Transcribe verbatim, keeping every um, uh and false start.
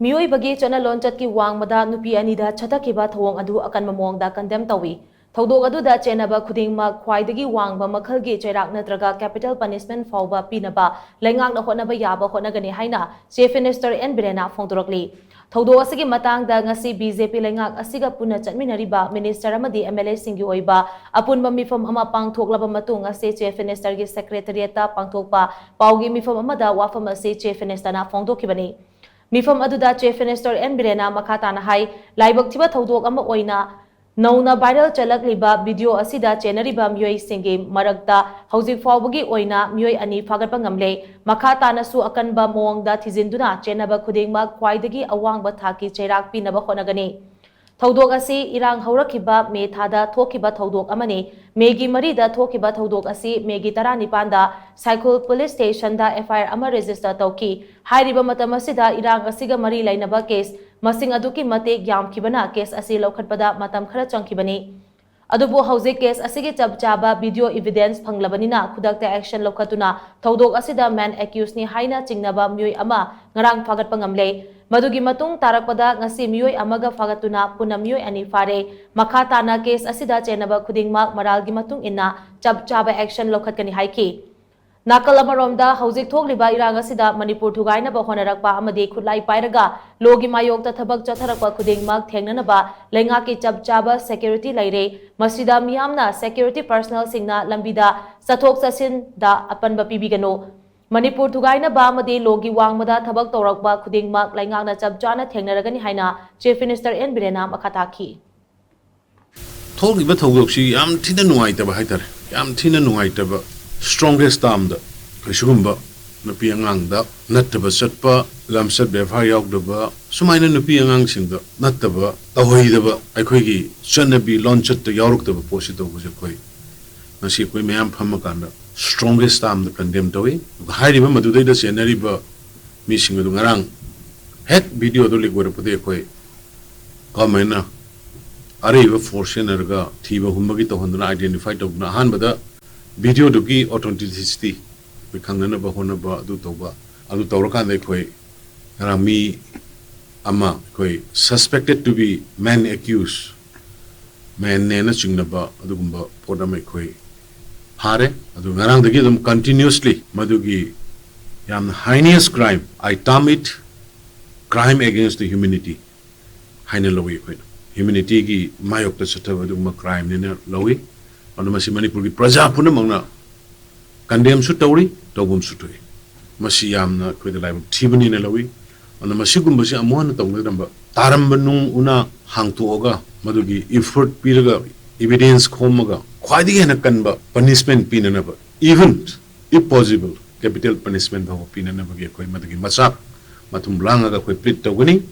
ꯃꯤꯑꯣꯏꯕꯒꯤ ꯆꯠꯅ ꯂꯣꯟꯆꯠꯀꯤ ꯋꯥꯡꯃꯗ ꯅꯨꯄꯤ ꯑꯅꯤꯗ ꯆꯠꯊꯈꯤꯕ ꯊꯧꯑꯣꯡ ꯑꯗꯨ ꯑꯀꯟꯕ ꯃꯑꯣꯡꯗ condemn ꯇꯧꯏ꯫ ꯊꯧꯗꯣꯛ ꯑꯗꯨꯗ ꯆꯦꯟꯅꯕ ꯈꯨꯗꯤꯡꯃꯛ ꯈ꯭ꯋꯥꯏꯗꯒꯤ ꯋꯥꯡꯕ ꯃꯈꯜꯒꯤ ꯆꯩꯔꯥꯛ ꯅꯠꯇ꯭ꯔꯒ capital punishment ꯐꯥꯎꯕ ꯄꯤꯅꯕ ꯂꯩꯉꯥꯛꯅ ꯍꯣꯠꯅꯕ ꯌꯥꯕ ꯍꯣꯠꯅꯒꯅꯤ ꯍꯥꯏꯅ Chief Minister ꯑꯦꯟ ꯕꯤꯔꯦꯟꯅ ꯐꯣꯡꯗꯣꯔꯛꯂꯤ꯫ ꯊꯧꯗꯣꯛ ꯑꯁꯤꯒꯤ ꯃꯇꯥꯡꯗ ꯉꯁꯤ ꯕꯤ ꯖꯦ ꯄꯤ ꯂꯩꯉꯥꯛ ꯑꯁꯤꯒ ꯄꯨꯟꯅ ꯆꯠꯃꯤꯟꯅꯔꯤꯕ minister ꯑꯃꯗꯤ ꯑꯦꯝ ꯑꯦꯜ ꯑꯦꯁꯤꯡꯒꯤ ꯑꯣꯏꯕ ꯑꯄꯨꯟꯕ ꯃꯤꯐꯝ ꯑꯃ ꯄꯥꯡꯊꯣꯛꯂꯕ ꯃꯇꯨꯡ ꯉꯁꯤ Chief Ministerꯒꯤ secretariatꯇ ꯄꯥꯡꯊꯣꯛꯄ ꯄꯥꯎꯒꯤ ꯃꯤꯐꯝ ꯑꯃꯗ ꯋꯥꯐꯝ ꯑꯁꯤ Chief Ministerꯅ ꯐꯣꯡꯗꯣꯛꯈꯤꯕꯅꯤ꯫ ꯃꯤꯐꯝ ꯑꯗꯨꯗ Chief Minister ꯑꯦꯟ ꯕꯤꯔꯦꯟꯅ ꯃꯈꯥ ꯇꯥꯅ ꯍꯥꯏ, ꯂꯥꯏꯕꯛ ꯊꯤꯕ ꯊꯧꯗꯣꯛ ꯑꯃ ꯑꯣꯏꯅ ꯅꯧꯅ viral ꯆꯠꯂꯛꯂꯤꯕ video ꯑꯁꯤꯗ ꯆꯦꯟꯅꯔꯤꯕ ꯃꯤꯑꯣꯏꯁꯤꯡꯒꯤ ꯃꯔꯛꯇ ꯍꯧꯖꯤꯛ ꯐꯥꯎꯕꯒꯤ ꯑꯣꯏꯅ ꯃꯤꯑꯣꯏ ꯑꯅꯤ ꯐꯥꯒꯠꯄ ꯉꯝꯂꯦ꯫ ꯃꯈꯥ ꯇꯥꯅꯁꯨ ꯑꯀꯟꯕ ꯃꯑꯣꯡꯗ ꯊꯤꯖꯤꯟꯗꯨꯅ ꯆꯦꯟꯅꯕ ꯈꯨꯗꯤꯡꯃꯛ ꯈ꯭ꯋꯥꯏꯗꯒꯤ ꯑꯋꯥꯡꯕ ꯊꯥꯛꯀꯤ ꯆꯩꯔꯥꯛ ꯄꯤꯅꯕ ꯍꯣꯠꯅꯒꯅꯤ꯫ ꯊꯧꯗꯣꯛ ꯑꯁꯤ ꯏꯔꯥꯡ ꯍꯧꯔꯛꯈꯤꯕ ꯃꯦ ꯊꯥꯗ ꯊꯣꯛꯈꯤꯕ ꯊꯧꯗꯣꯛ ꯑꯃꯅꯤ꯫ ꯃꯦꯒꯤ ꯃꯔꯤꯗ ꯊꯣꯛꯈꯤꯕ ꯊꯧꯗꯣꯛ ꯑꯁꯤ ꯃꯦꯒꯤ ꯇꯔꯥꯅꯤꯄꯥꯟꯗ ꯁꯥꯏꯈꯨꯜ police stationꯗ F I R ꯑꯃ register ꯇꯧꯈꯤ꯫ ꯍꯥꯏꯔꯤꯕ ꯃꯇꯝ ꯑꯁꯤꯗ ꯏꯔꯥꯡ ꯑꯁꯤꯒ ꯃꯔꯤ ꯂꯩꯅꯕ case ꯃꯁꯤꯡ ꯑꯗꯨꯛꯀꯤ ꯃꯇꯤꯛ ꯌꯥꯝꯈꯤꯕꯅ case ꯑꯁꯤ ꯂꯧꯈꯠꯄꯗ ꯃꯇꯝ ꯈꯔ ꯆꯪꯈꯤꯕꯅꯤ꯫ ꯑꯗꯨꯕꯨ ꯍꯧꯖꯤꯛ case ꯑꯁꯤꯒꯤ ꯆꯞ ꯆꯥꯕ video evidence ꯐꯪꯂꯕꯅꯤꯅ ꯈꯨꯗꯛꯇ action ꯂꯧꯈꯠꯇꯨꯅ ꯊꯧꯗꯣꯛ ꯑꯁꯤꯗ main accusedꯅꯤ ꯍꯥꯏꯅ ꯆꯤꯡꯅꯕ ꯃꯤꯑꯣꯏ ꯑꯃ ꯉꯔꯥꯡ ꯐꯥꯒꯠꯄ ꯉꯝꯂꯦ꯫ ꯃꯗꯨꯒꯤ ꯃꯇꯨꯡ ꯇꯥꯔꯛꯄꯗ ꯉꯁꯤ ꯃꯤꯑꯣꯏ ꯑꯃꯒ ꯐꯥꯒꯠꯇꯨꯅ ꯄꯨꯟꯅ ꯃꯤꯑꯣꯏ ꯑꯅꯤ ꯐꯥꯔꯦ꯫ ꯃꯈꯥ ꯇꯥꯅ case ꯑꯁꯤꯗ ꯆꯦꯟꯅꯕ ꯈꯨꯗꯤꯡꯃꯛ ꯃꯔꯥꯜꯒꯤ ꯃꯇꯨꯡ ꯏꯟꯅ ꯆꯞ ꯆꯥꯕ action ꯂꯧꯈꯠꯀꯅꯤ ꯍꯥꯏꯈꯤ꯫ ꯅꯥꯀꯜ ꯑꯃꯔꯣꯝꯗ ꯍꯧꯖꯤꯛ ꯊꯣꯛꯂꯤꯕ ꯏꯔꯥꯡ ꯑꯁꯤꯗ ꯃꯅꯤꯄꯨꯔ ꯊꯨꯒꯥꯏꯅꯕ ꯍꯣꯠꯅꯔꯛꯄ ꯑꯃꯗꯤ ꯈꯨꯠꯂꯥꯏ ꯄꯥꯏꯔꯒ lawꯒꯤ ꯃꯥꯌꯣꯛꯇ ꯊꯕꯛ ꯆꯠꯊꯔꯛꯄ ꯈꯨꯗꯤꯡꯃꯛ ꯊꯦꯡꯅꯅꯕ ꯂꯩꯉꯥꯛꯀꯤ ꯆꯞ ꯆꯥꯕ security ꯂꯩꯔꯦ꯫ ꯃꯁꯤꯗ ꯃꯤꯌꯥꯝꯅ security personnelꯁꯤꯡꯅ ꯂꯝꯕꯤꯗ ꯆꯠꯊꯣꯛ ꯆꯠꯁꯤꯟꯗ ꯑꯄꯟꯕ ꯄꯤꯕꯤꯒꯅꯨ꯫ ꯃꯅꯤꯄꯨꯔ ꯊꯨꯒꯥꯏꯅꯕ ꯑꯃꯗꯤ lawꯒꯤ ꯋꯥꯡꯃꯗ ꯊꯕꯛ ꯇꯧꯔꯛꯄ ꯈꯨꯗꯤꯡꯃꯛ ꯂꯩꯉꯥꯛꯅ ꯆꯞ ꯆꯥꯅ ꯊꯦꯡꯅꯔꯒꯅꯤ ꯍꯥꯏꯅ Chief Minister ꯑꯦꯟ ꯕꯤꯔꯦꯟꯅ ꯃꯈꯥ ꯇꯥꯈꯤ꯫ ꯊꯣꯛꯂꯤꯕ ꯊꯧꯗꯣꯛꯁꯤ ꯌꯥꯝ ꯊꯤꯅ ꯅꯨꯡꯉꯥꯏꯇꯕ ꯍꯥꯏꯇꯥꯔꯦ, ꯌꯥꯝ ꯊꯤꯅ ꯅꯨꯡꯉꯥꯏꯇꯕ꯫ Strongest termꯗ ꯑꯩꯈꯣꯏ ꯁꯤꯒꯨꯝꯕ ꯅꯨꯄꯤ ꯑꯉꯥꯡꯗ ꯅꯠꯇꯕ ꯆꯠꯄ, ꯂꯝꯆꯠ ꯕꯦꯕꯥꯔ ꯌꯥꯎꯗꯕ, ꯁꯨꯃꯥꯏꯅ ꯅꯨꯄꯤ ꯑꯉꯥꯡꯁꯤꯡꯗ ꯅꯠꯇꯕ, ꯇꯧꯍꯩꯗꯕ, ꯑꯩꯈꯣꯏꯒꯤ ꯆꯠꯅꯕꯤ ꯂꯣꯟꯆꯠꯇ ꯌꯥꯎꯔꯛꯇꯕ ꯄꯣꯠꯁꯤ ꯇꯧꯕꯁꯦ ꯑꯩꯈꯣꯏ ꯉꯁꯤ ꯑꯩꯈꯣꯏ ꯃꯌꯥꯝ ꯐꯝꯃꯀꯥꯟꯗ strongest termꯗ condemn ꯇꯧꯏ꯫ ꯑꯗꯨꯒ ꯍꯥꯏꯔꯤꯕ ꯃꯗꯨꯗꯩꯗ ꯆꯦꯟꯅꯔꯤꯕ ꯃꯤꯁꯤꯡ ꯑꯗꯨ ꯉꯔꯥꯡ ꯍꯦꯛ videoꯗꯨ leak ꯑꯣꯏꯔꯛꯄꯗꯒꯤ ꯑꯩꯈꯣꯏ governmentꯅ ꯑꯔꯩꯕ force ꯁꯤꯖꯤꯟꯅꯔꯒ ꯊꯤꯕ ꯍꯨꯝꯕꯒꯤ ꯇꯧꯍꯟꯗꯨꯅ identify ꯇꯧꯗꯨꯅ ꯑꯍꯥꯟꯕꯗ videoꯗꯨꯒꯤ authenticity ꯑꯩꯈꯣꯏ ꯈꯪꯅꯅꯕ ꯍꯣꯠꯅꯕ ꯑꯗꯨ ꯇꯧꯕ, ꯑꯗꯨ ꯇꯧꯔꯀꯥꯟꯗ ꯑꯩꯈꯣꯏ ꯉꯔꯥꯡ ꯃꯤ ꯑꯃ ꯑꯩꯈꯣꯏ suspected to be man accused, ꯃꯦꯟꯅꯦꯅ ꯆꯤꯡꯅꯕ ꯑꯗꯨꯒꯨꯝꯕ ꯄꯣꯠ ꯑꯃ ꯑꯩꯈꯣꯏ ꯐꯥꯔꯦ꯫ ꯑꯗꯨ ꯉꯔꯥꯡꯗꯒꯤ ꯑꯗꯨꯝ continuously ꯃꯗꯨꯒꯤ ꯌꯥꯝꯅ heinous crime, I term it crime against the humanity ꯍꯥꯏꯅ ꯂꯧꯏ ꯑꯩꯈꯣꯏꯅ꯫ Humanityꯒꯤ ꯃꯥꯌꯣꯛꯇ ꯆꯠꯊꯕ ꯑꯗꯨꯒꯨꯝꯕ crimeꯅꯦꯅ ꯂꯧꯏ꯫ ꯑꯗꯨꯅ ꯃꯁꯤ ꯃꯅꯤꯄꯨꯔꯒꯤ ꯄ꯭ꯔꯖꯥ ꯄꯨꯝꯅꯃꯛꯅ condemnꯁꯨ ꯇꯧꯔꯤ, ꯇꯧꯐꯝꯁꯨ ꯊꯣꯛꯏ꯫ ꯃꯁꯤ ꯌꯥꯝꯅ ꯑꯩꯈꯣꯏꯗ ꯂꯥꯏꯕꯛ ꯊꯤꯕꯅꯦꯅ ꯂꯧꯏ꯫ ꯑꯗꯨꯅ ꯃꯁꯤꯒꯨꯝꯕꯁꯤ ꯑꯃꯨꯛ ꯍꯟꯅ ꯇꯧꯅꯗꯅꯕ, ꯇꯥꯔꯝꯕ ꯅꯨꯡ ꯎꯅꯥ ꯍꯥꯡꯇꯣꯛꯑꯒ ꯃꯗꯨꯒꯤ effort ꯄꯤꯔꯒ evidence ꯈꯣꯝꯃꯒ ꯈ꯭ꯋꯥꯏꯗꯒꯤ ꯍꯦꯟꯅ ꯀꯟꯕ punishment ꯄꯤꯅꯅꯕ, even if possible capital punishment ꯐꯥꯎꯕ ꯄꯤꯅꯅꯕꯒꯤ ꯑꯩꯈꯣꯏ ꯃꯗꯨꯒꯤ ꯃꯆꯥꯛ ꯃꯊꯨꯝ ꯂꯥꯡꯉꯒ ꯑꯩꯈꯣꯏ plead ꯇꯧꯒꯅꯤ꯫